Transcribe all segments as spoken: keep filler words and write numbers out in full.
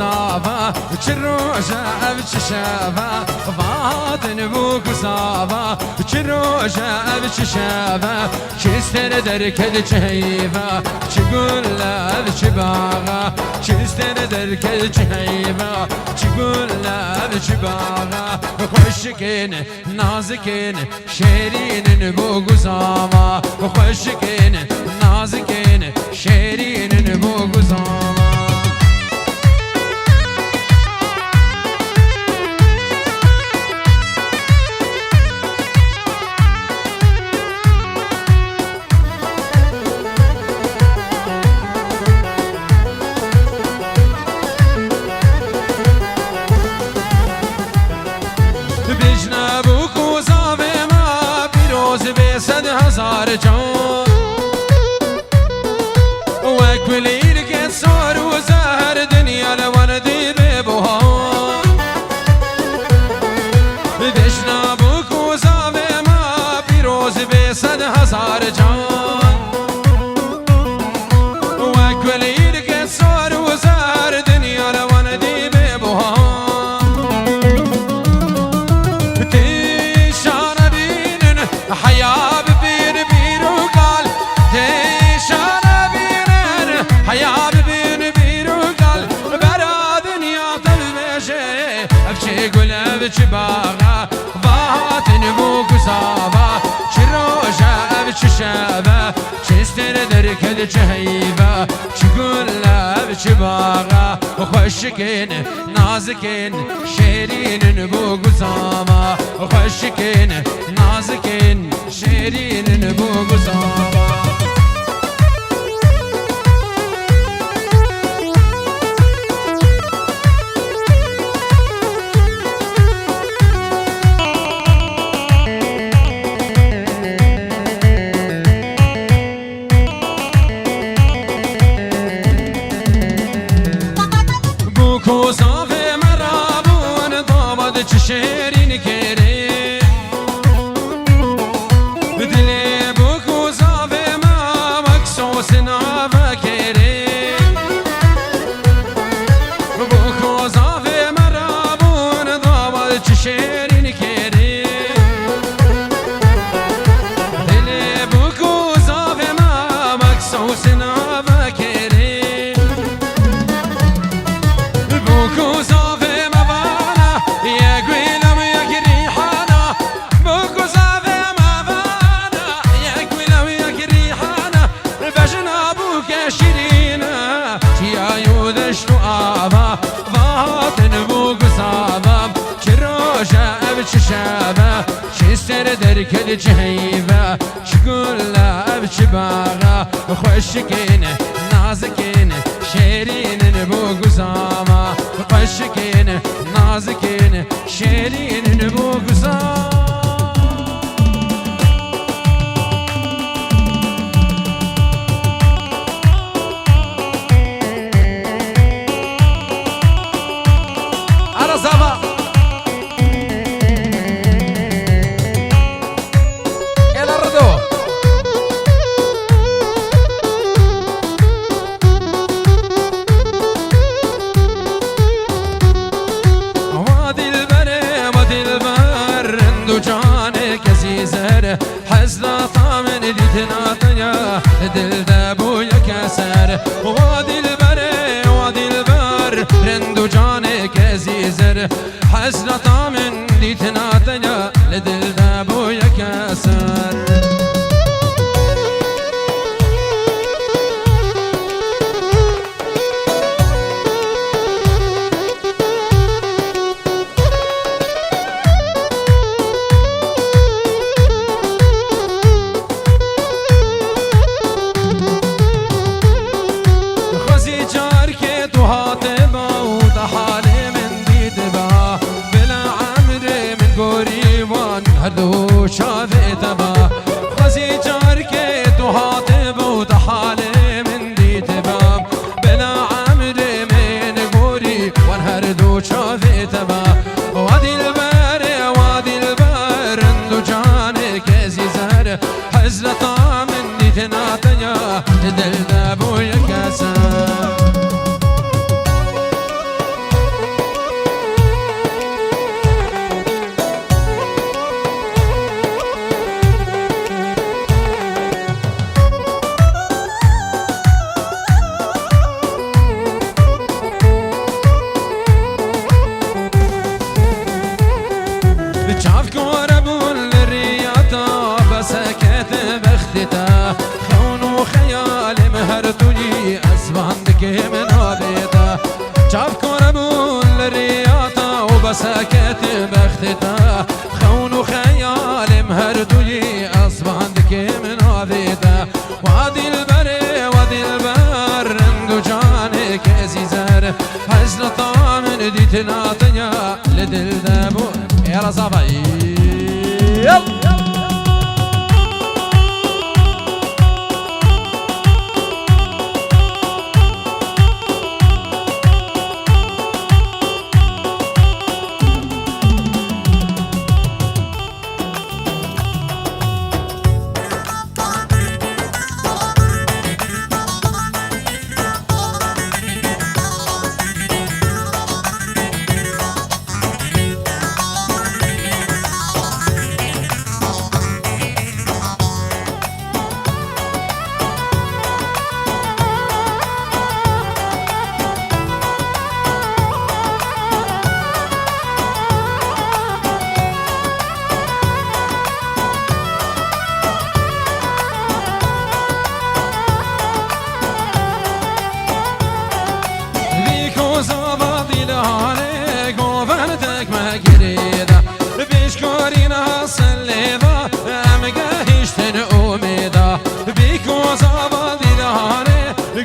Ava, çi roje ev çi şeve, vatin bû ku zava, çi roje ev çi şeve, çi ser derket çi heyve, çi gul ev çi bağa, çi ser derket çi heyve, çi gul ev çi bağa, xweşikên, nazikên, şêrînin bû ku zava, xweşikên, nazikên, şêrînin bû ku zava. Bêjne bû ku zavê me pîroz bê sed hezar can. Wek kulîlkê sor û zehir dinya li wan dî bê buha. Bêjne bû ku zavê me pîroz bê sed hezar can. Wek kulîlkê sor û zehir dinya li wan dî bê buha. Tê şane bînin heya bibîn bîr û kal. Tê şane bînin heya bibîn bîr û kal. Bera dinya te bibêje ev çi gul ev çi bağa. Vahatin bû ku zava, çi roje ev çi şeve, çi ser derket çi heyve, çi gul ev çi bağa. Xweşikên, nazikên, şêrînin bû ku zava, xweşikên, nazikên, şêrînin bû ku zava. Bû ku zavê me rabûn, dawa di çi şêrîn kêrê. Dilê bû ku zavê me wek sosina vekêrê. Bû ku zavê me rabûn, dawa di çi şêrîn kêrê. Dilê bû ku zavê me wek sosina vekêrê. Bû ku zavê me vana, yek wîla û yek rîhana. Bû ku zavê me vana, yek wîla û yek rîhana. Bejna bûke şirîne, çiyayû deşt û ava. Vahatin bû ku zava, çi roje ev çi şeve, çi ser derket çi heyve, çi gul ev çi bağa. Xweşikên, nazikên, şêrînin bû ku zava. Xweşikên, nazikên, şêrînin bû ku zava. Ara zava. Ela Rıdo. Wa dilberê, wa dilber, rind û canê kezî zer. Hezreta min dîtina te ya, dil de bûye keser. Wa dilberê, wa dilber, rind û canê kezî zer. Hezreta min dîtina te ya, li dil de bûye keser. Xwezî carkê tu hatiba û te halê min dîtiba. Bila emrê min gorî wan her du çavê te ba. Xwezî carkê tu hatiba û te halê min dîtiba. Bila emrê min gorî wan her du çavê te ba. Wa dilberê, wa dilber, rind û canê kezî zer. Hezreta min dîtina te ya, dil de bûye keser. Çav kor bûn li rêya te û besekete bextê te. Xewn û xeyalê min her duyî esban dikim navê te. Wa dilberê, wa dilber, rind û canê kezî zer. Hesreta min dîtina te ya li dil de bû. Ê Reza vay. Vî ku zava dîlanê govendek me girêda. Pêşkarîna selêva em gehiştin umêda. Vî ku zava dîlanê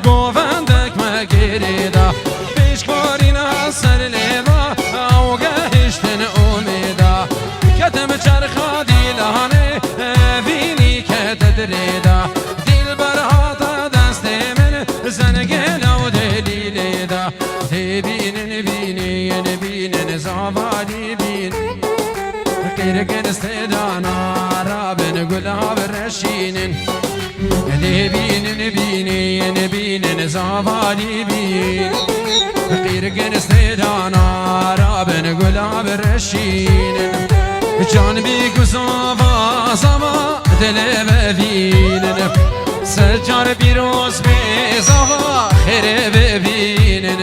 govendek me girêda. Pêşkarîna selêva ew gehiştin umêda. Ketim çerxa dîlanê, vînî kete dirêda. Dilber hata destê min, zengê lew delîlê da. Tê bînin, bînin, bînin, zavalî bînin. Qîrgin stêdana rabin, gulav reşînin. Tê bînin, bînin, bînin, zavalî bînin. Qîrgin stêdana rabin, gulav reşînin. Can bî ku zava, zava dilê vevînin. Secar pîroz bê zava xêrê bibînin.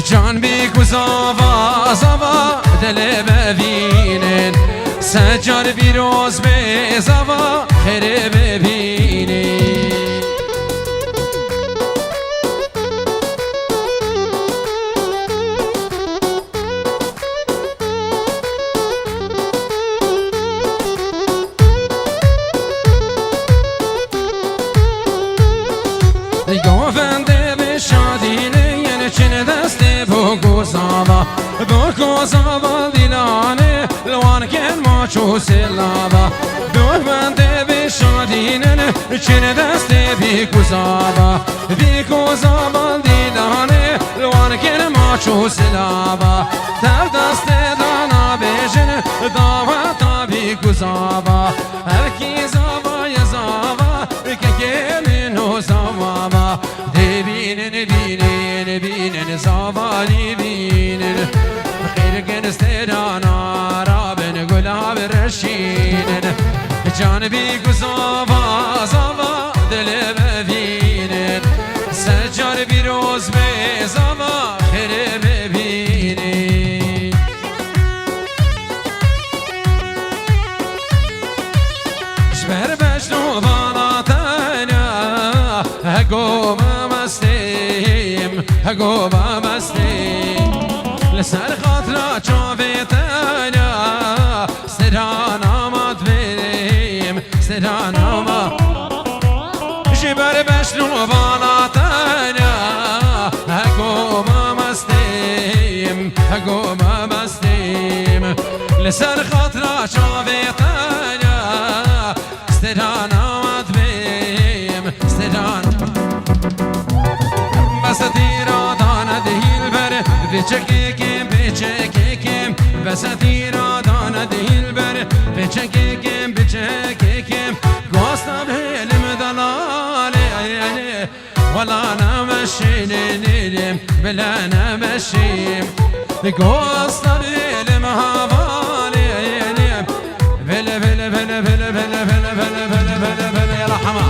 Can bî ku zava, zava dilê vevînin. Secar pîroz bê zava xêrê bibînin. Govendê bi şadînê yên çin destê bo gozava. Bo gozava dîlanê li wan kên maç û silava. Govendê bi şadînin çin destê bî gozava. Bî gozava dîlanê li wan kên maç û silava. Tev destê dana bêjin daweta bî gozava. Her kî zava ye zava, kekê min û zava ma. Dê bînin, bînin, bînin, zavalî bînin. Qîrgin stêrana rabin, gulav reşînin. Can bî ku zava, zava dilê vevînin. Secar pîroz bê zava xêrê bibînin. Ji ber beşno vana tenya, hego me mestêm, hego me mestêm. Li ser xatira çavê tenya, strana ma dibêm, strana ma. Ji ber beşno vana tenya, hego me mestêm, hego me mestêm. Li ser xatira çavê tenya, strana ma dibêm, strana. Bes tîra dane dihîl ber, biçekê kêm, biçekê kêm. Bes tîra dane dihîl ber, biçekê kêm, biçekê kêm. Gosta bêlim delalê, wela nemeşînim, bile nemeşîm. Gosta bêlim havalê, bile, bile, bile, yala hema.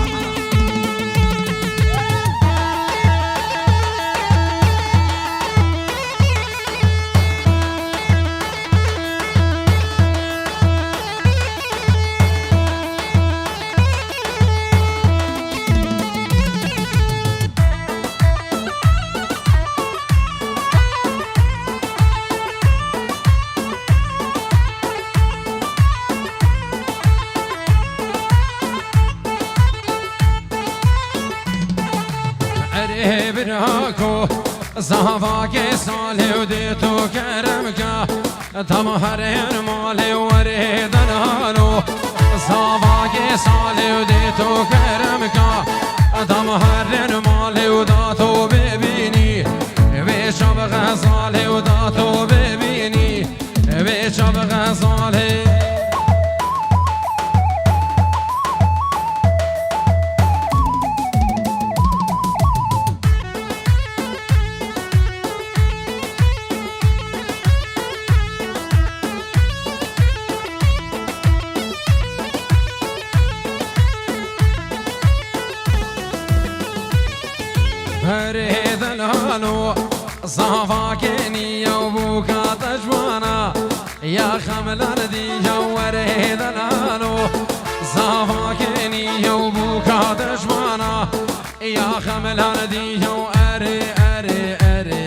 Birako, zavakê salê û dê to kerem ka, tam herên malê werê delalo. Zavakê salê û dê to kerem ka, tam herên malê û da to bibînî. Vê şev xezalê û da to bibînî. Vê şev xezalê. Herê delalo, zavakê nîya û bûka te ciwana. Ya xemlan dîya û werê delalo, zavakê nîya û bûka te ciwana. Ya xemlan dîya û erê, erê, erê.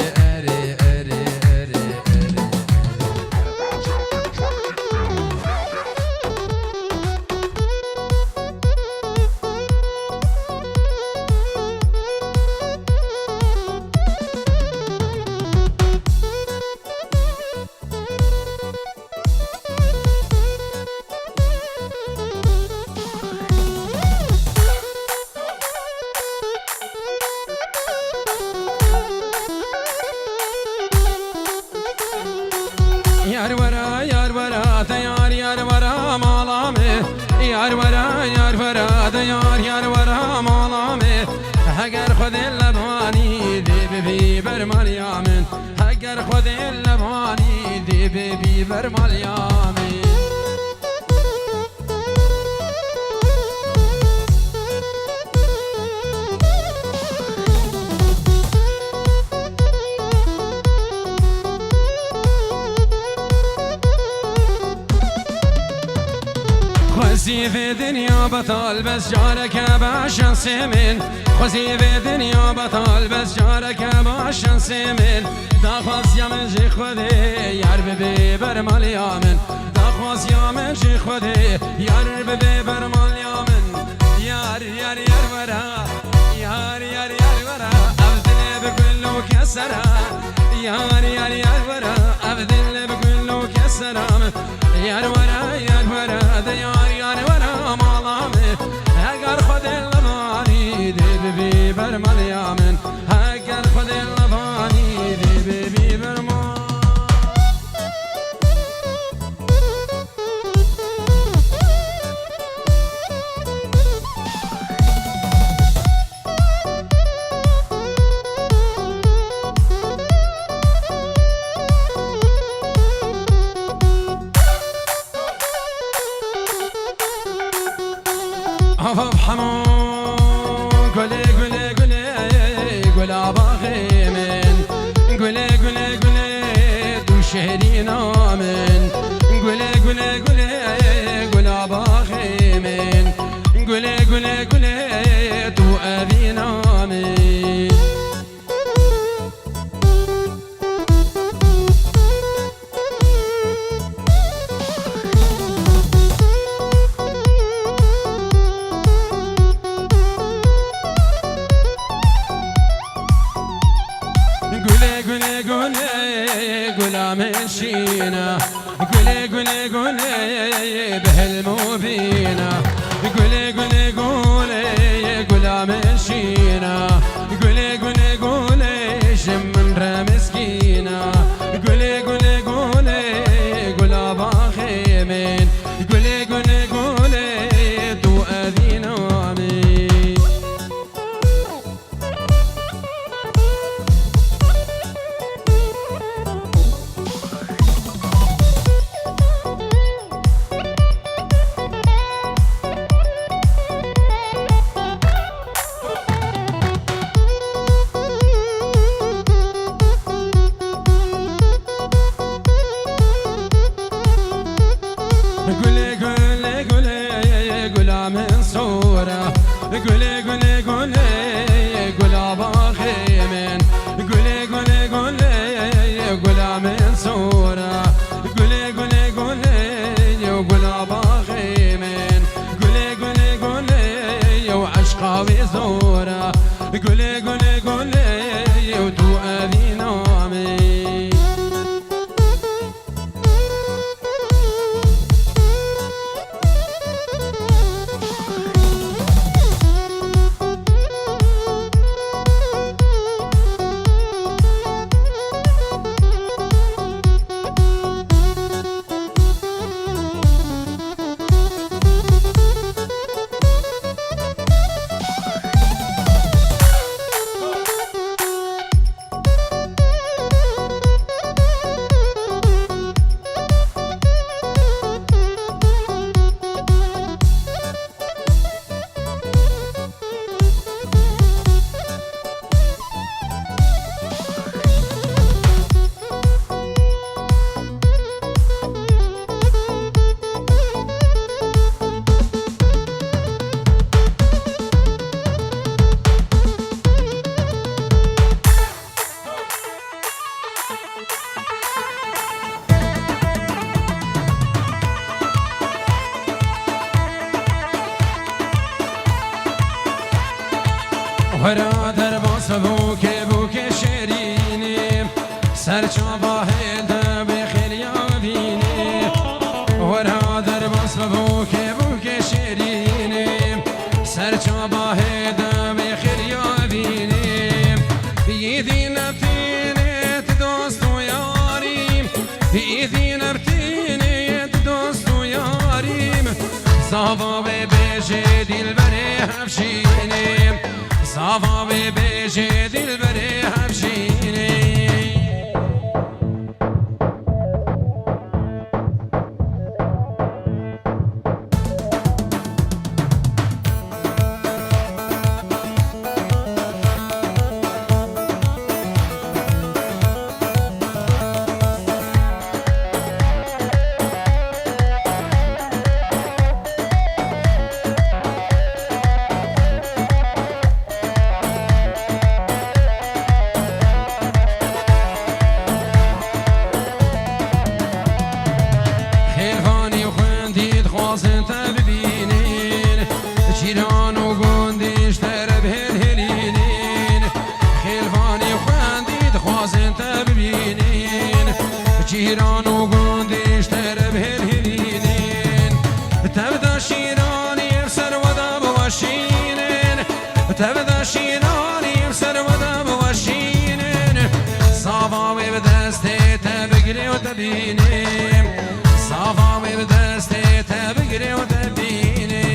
Yar wera, yar wera, te yar, yar wera mala min. Yar wera, yar wera, te yar, yar wera mala min. Heger Xwedê levanî dê bibî ber maliya min. Heger Xwedê levanî dê bibî ber maliya min. Xwezî vê dinya betal bes careke be şansê min. Xwezî vê dinya betal bes careke be şansê min. Daxwaziya min ji Xwedê yar bibê ber maliya min. Daxwaziya min ji Xwedê yar bibê ber maliya min. Yar, yar, yar wera. Yar, yar, yar wera. Ev dilê bi gul û kesera. Yar, yar, yar wera. Ev dilê bi gul û kesera min. Yar wera, yar wera. De yar, yar wera mala min. Heger Xwedê levanî dê bibî ber maliya min. Heger Xwedê levanî dê bibî ber mal. Avav hemû gulê, gulê, gulê, gula baxê min. Gulê, gulê, gulê, tu şêrîna min. Gulê, gulê, gulê, gula baxê min. Gulê, gulê, gulê, tu evîna min. Gulê, gulê, gulê, gula min şîna. Gulê, gulê, gulê, bi hilm û bîna. Gulê, gulê, gulê, gula min şîna. Gulê, gulê, gulê, ji min re miskîna. Gulê, gulê, gulê, gula baxê min. Gulê, gulê, gulê, tu evîna min. Wera derbas bûkê bûkê şêrînê, ser çava hêde bê xêliya vînê. Wera derbas bûkê bûkê şêrînê, ser çava hêde bê xêliya vînê. Yîdî neftînê ti dost û yarî, Îdî neftînê ti dost û yarî. Zava wê bêjê dîlberê hevşînê, zava wê bêjê dîlberê hevşînê. Xêrvanî xwendî dixwazin te bibînin, cîran û gundî ji te re bi hêl hêlînin. Xêrvanî xwendî dixwazin te bibînin, cîran û gundî ji te re bi hêl hêlînin. Tev de şîranî ev ser we de biweşînin. Tev de şîranî ev ser we de biweşînin. Zava wê bi destê te bigirê û te bînê. Zava wê bi destê te bigirê û te bînê.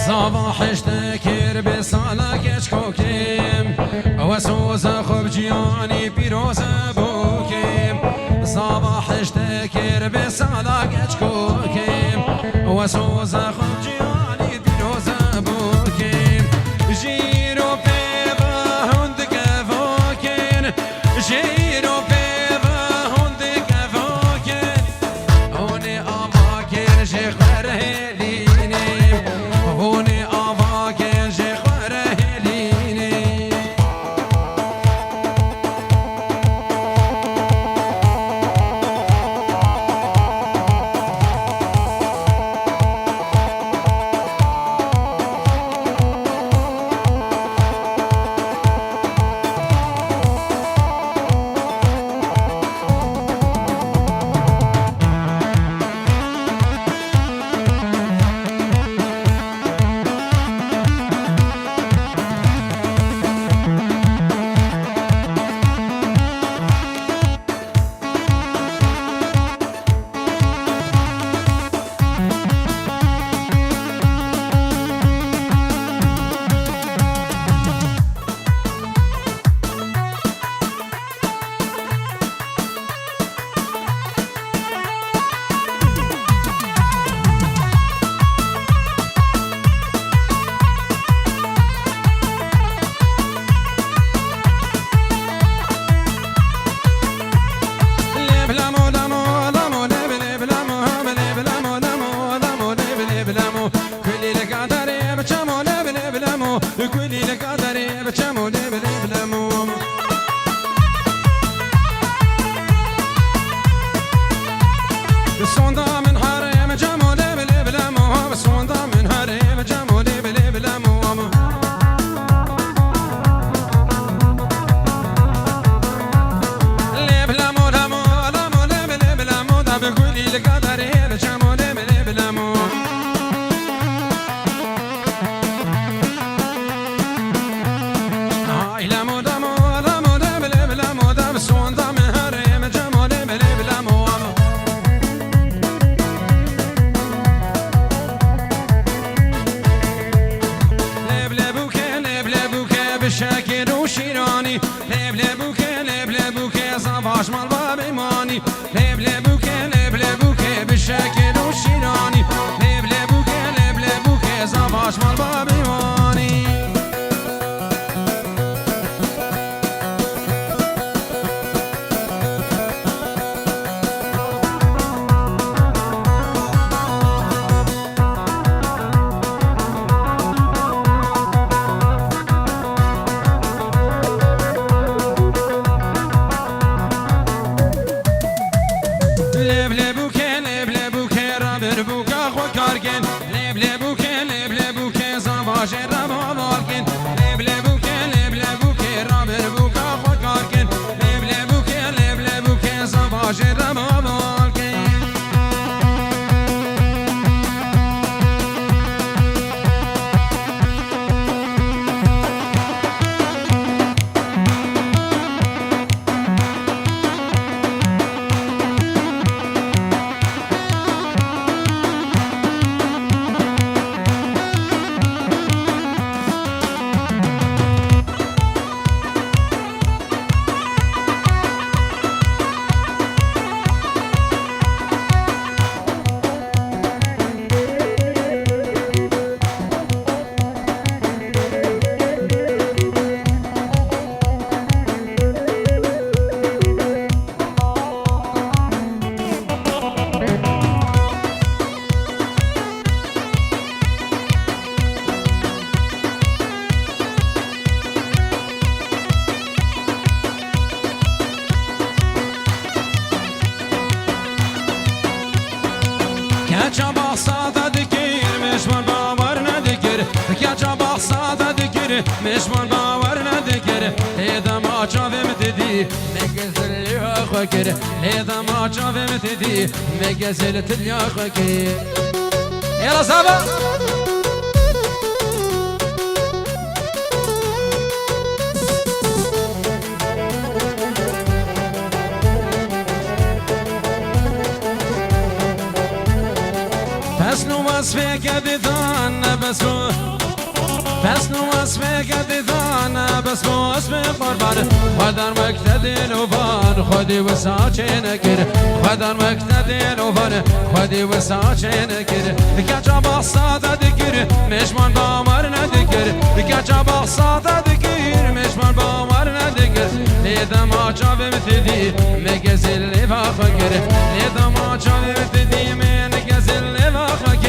Zava hişte kir bê sala keç kokim, we soza xwe bi ciyanî pîroze bokim. Zava hişte kir bê sala keç kokim, we soza xwe bi ciyanî pîroze bokim. Jîro pê ve hûn dikevokin, jîro pê ve hûn dikevokin. Hûnê ava kir ji xwe re hêlînê, hûnê ava kir ji xwe re hêlînê. Kulî li qadarê bi çemo lê bi lê bi lemo. Kulî li qadarê bi çemo lê bi lê bi lemo. Kulî li qadarê bi çemo lê bi lê bi lemo. Bi sonda min harê bi çemo lê bi lê bi lemo. Bi sonda min harê bi çemo lê bi lê bi lemo. Lê bi lemo lemo lemo lê bi lê bi lemo. Da bi kulî li qadarê bi çemo lê bi lê bi lemo. Ay lemo lemo lemo lê bi lê bi lemo. Da bi sonda min harê bi çemo lê bi lê bi lemo. Çabax sade dikir, mêşman bawer nedikir. Ke çabax sade dikir, mêşman bawer nedikir. Lê dema çavê min te dî, me gezil lêva xwe kir. Lê dema çavê min te dî, me gezil tiliya xwe kir. Êra saba. Pesn û wesfê kedî dane bes û, pesn û wesfê kedî dane bes û wesfê qurban. Xwedar wek te dîlovan, xwedî wisa çê nekir. Xwedar wek te dîlovan, xwedî wisa çê nekir. Ke çabax sade dikir, mêşman bawer nedikir. Ke çabax sade dikir, mêşman bawer nedikir. Lê dema çavê min te dî, me gezil lêva xwe kir. Lê dema çavê min te dî, me gezil lêva xwe kir.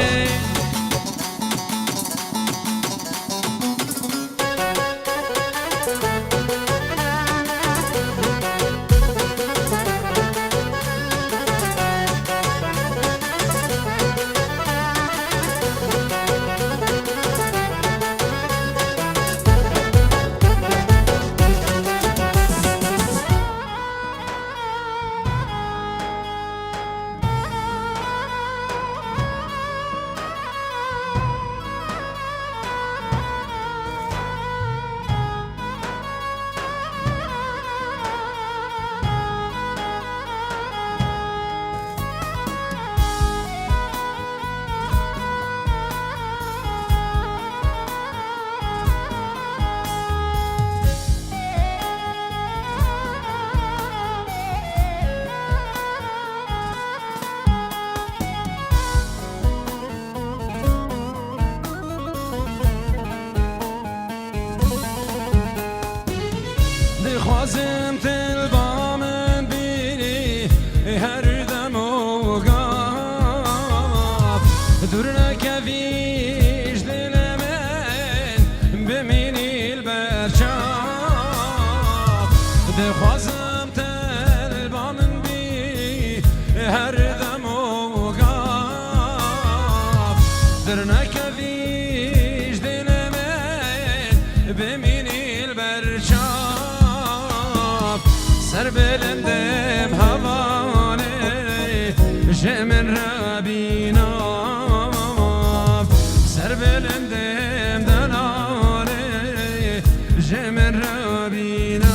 Dixwazim te li ba min bînî her dem û gav. Dûr nekevî ji dilê min, bimînî li ber çav. Dixwazim te li ba min bî her dem û gav. Dûr nekevî ji dilê min, bimînî li ber çav. Ser bilindêm hevalê ji min re bînav. Ser bilindêm delalê ji min re bînav.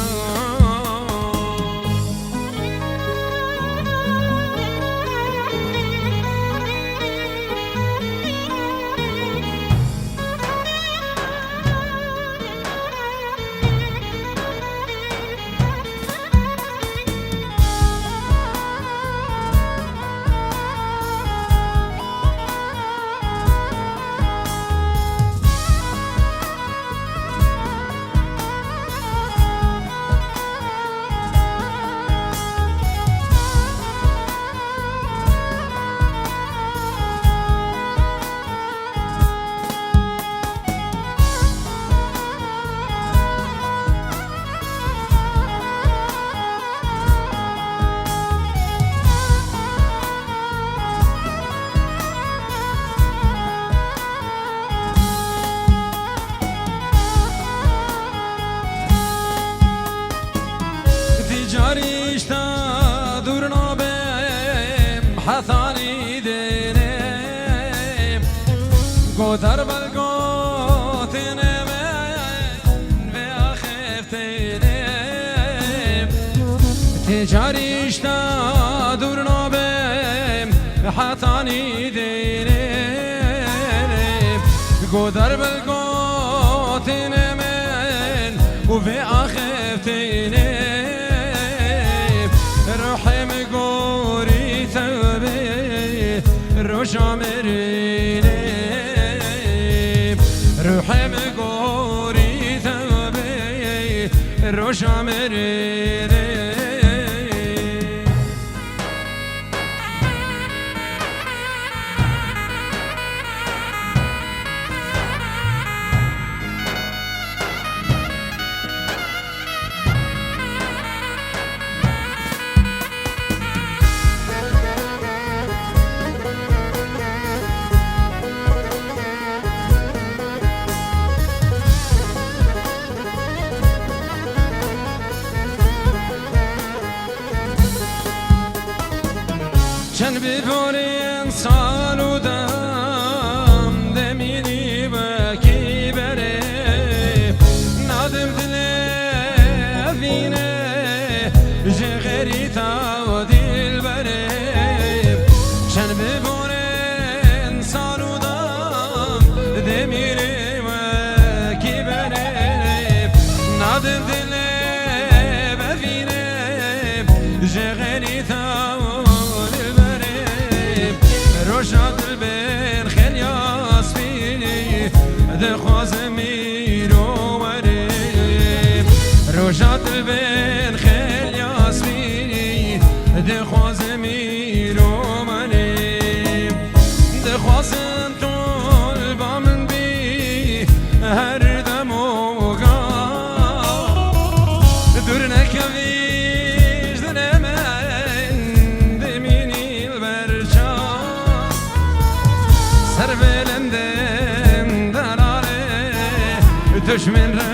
Ti carî ji te dûr nabêm, hetanî dênêm. Godar bel gotinê min vê axê tênê. Ti carî ji te dûr nabêm, hetanî dênêm. Godar bil gotinê min û vê axê tênêm. Ruhê min gorî te bê, roja mirînê. Ruhê min gorî te bê, roja mirînê. Borên sal û dem demînî wekî berê, nadim dilê evîne ji xerîta dilberê. Çend bi borên sal û dem demînî wekî berê, nadim dilê bevîne ji xerîta dilberê. Roja dilbên xelya spî dixwazim îro werê. Roja dilbên xelya spî dixwazim îro werê. Dixwazim tolba min bî her dem û gah. Dûr nekevî ji dilê min, dimînî li ber çav. Ser vê lendên delalê, duşmên re